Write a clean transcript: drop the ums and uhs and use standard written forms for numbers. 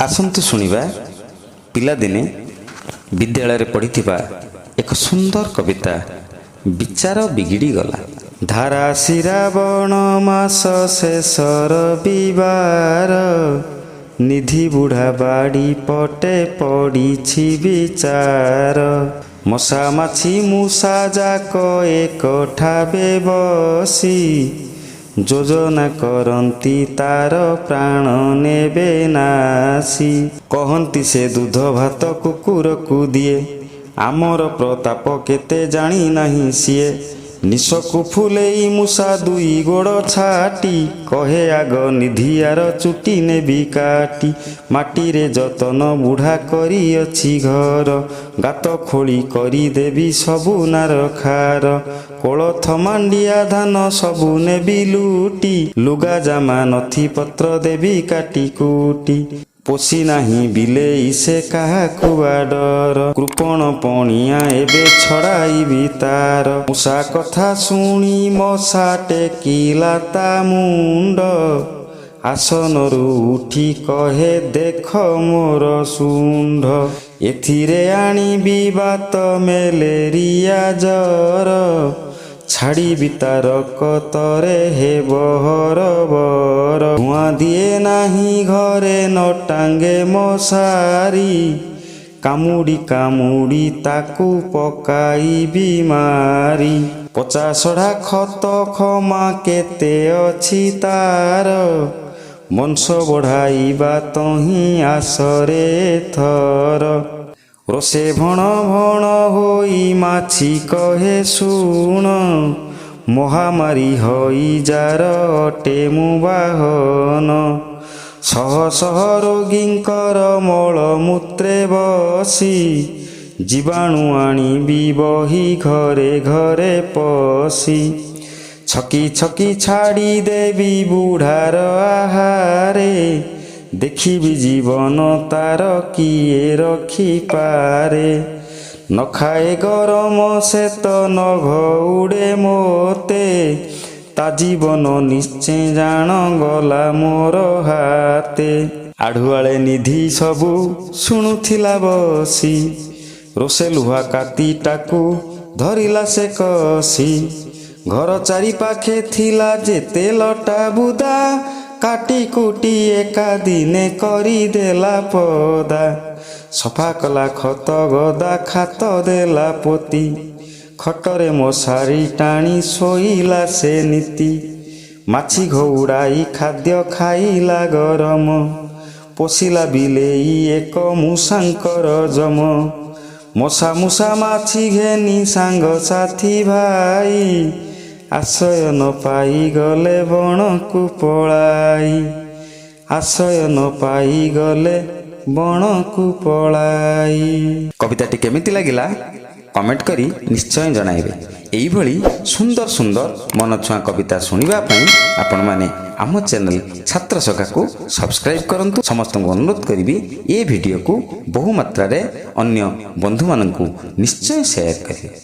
ଆସନ୍ତୁ ଶୁଣିବା ପିଲାଦିନେ ବିଦ୍ୟାଳୟରେ ପଢ଼ିଥିବା ଏକ ସୁନ୍ଦର କବିତା, ବିଚାର ବିଗିଡ଼ିଗଲା। ଧାରା ଶିରାବଣ ମାସ ଶେଷ ରବିବାର, ନିଧି ବୁଢ଼ା ବାଡ଼ି ପଟେ ପଡ଼ିଛି ବିଚାର। ମଶା ମାଛି ମୂଷା ଯାକ ଏକଠାବେ ବସି ଯୋଜନା କରନ୍ତି, ତାର ପ୍ରାଣ ନେବେ ନାଶି। କହନ୍ତି ସେ ଦୁଧ ଭାତ କୁକୁରକୁ ଦିଏ, ଆମର ପ୍ରତାପ କେତେ ଜାଣି ନାହିଁ ସିଏ। ନିଶକୁ ଫୁଲେଇ ମୂଷା ଦୁଇ ଗୋଡ଼ ଛାଟି କହେ, ଆଗ ନିଧିଆର ଚୁଟି ନେବି କାଟି। ମାଟିରେ ଯତନ ବୁଢ଼ା କରିଅଛି ଘର, ଗାତ ଖୋଳି କରିଦେବି ସବୁ ନାର ଖାର। କୋଳଥ ମାଣ୍ଡିଆ ଧାନ ସବୁ ନେବି ଲୁଟି, ଲୁଗା ଜାମା ନଥିପତ୍ର ଦେବି କାଟି କୁଟି। ପୋଷି ନାହିଁ ବିଲେଇ ସେ କାହାକୁ ବା ଡର, କୃପଣ ପଣିଆ ଏବେ ଛଡ଼ାଇବି ତାର। ମୂଷା କଥା ଶୁଣି ମଶା ଟେକିଲା ତା ମୁଣ୍ଡ, ଆସନରୁ ଉଠି କହେ, ଦେଖ ମୋର ଶୁଣ୍ଢ। ଏଥିରେ ଆଣିବି ବାତ ମେଲେରିଆ ଜର, ଛାଡ଼ିବି ତାର କତରେ ହେବ ହରବର। ଧୂଆଁ ଦିଏ ନାହିଁ ଘରେ, ନ ଟାଙ୍ଗେ ମଶାରୀ, କାମୁଡ଼ି କାମୁଡ଼ି ତାକୁ ପକାଇବି ମାରି। ପଚାସଢ଼ା ଖତ ଖମା କେତେ ଅଛି ତାର, ବଂଶ ବଢ଼ାଇବା ତହିଁ ଆସରେ ଥର। ରୋଷେ ଭଣ ଭଣ ହୋଇ ମାଛି କହେ ଶୁଣ, ମହାମାରୀ ହଇଜାର ଅଟେ ମୁଁ ବାହନ। ଶହ ଶହ ରୋଗୀଙ୍କର ମଳମୂତ୍ରେ ବସି, ଜୀବାଣୁ ଆଣିବି ବହି ଘରେ ଘରେ ପଶି। ଛକି ଛକି ଛାଡ଼ିଦେବି ବୁଢ଼ାର ଆହାରେ, ଦେଖିବି ଜୀବନ ତାର କିଏ ରଖିପାରେ। ନ ଖାଏ ଗରମ ସେ ତ ନ ଘଉଡ଼େ ମୋତେ, ତା ଜୀବନ ନିଶ୍ଚେ ଜାଣ ଗଲା ମୋର ହାତେ। ଆଢୁଆଳେ ନିଧି ସବୁ ଶୁଣୁଥିଲା ବସି, ରୋଷେ ଲୁହା କାତିଟାକୁ ଧରିଲା ସେ କଷି। ଘର ଚାରିପାଖେ ଥିଲା ଯେତେ ଲଟା ବୁଦା, କାଟି କୁଟି ଏକା ଦିନେ କରିଦେଲା ପଦା। ସଫା କଲା ଖତ ଗଦା, ଖାତ ଦେଲା ପୋତି, ଖଟରେ ମଶାରୀ ଟାଣି ଶୋଇଲା ସେ ନୀତି। ମାଛି ଘଉଡ଼ାଇ ଖାଦ୍ୟ ଖାଇଲା ଗରମ, ପୋଷିଲା ବିଲେଇ ଏକ ମୂଷାଙ୍କର ଯମ। ମଶା ମୂଷା ମାଛି ଘେନି ସାଙ୍ଗସାଥି ଭାଇ, ଆଶ୍ରୟ ନ ପାଇଗଲେ ବଣକୁ ପଳାଇ। ଆଶ୍ରୟ ନ ପାଇଗଲେ ବଣକୁ ପଳାଇ। କବିତାଟି କେମିତି ଲାଗିଲା, କମେଣ୍ଟ କରି ନିଶ୍ଚୟ ଜଣାଇବେ। ଏଇଭଳି ସୁନ୍ଦର ସୁନ୍ଦର ମନଛୁଆଁ କବିତା ଶୁଣିବା ପାଇଁ ଆପଣମାନେ ଆମ ଚ୍ୟାନେଲ ଛାତ୍ର ସଖାକୁ ସବସ୍କ୍ରାଇବ୍ କରନ୍ତୁ। ସମସ୍ତଙ୍କୁ ଅନୁରୋଧ କରିବି, ଏ ଭିଡ଼ିଓକୁ ବହୁ ମାତ୍ରାରେ ଅନ୍ୟ ବନ୍ଧୁମାନଙ୍କୁ ନିଶ୍ଚୟ ସେୟାର କରିବେ।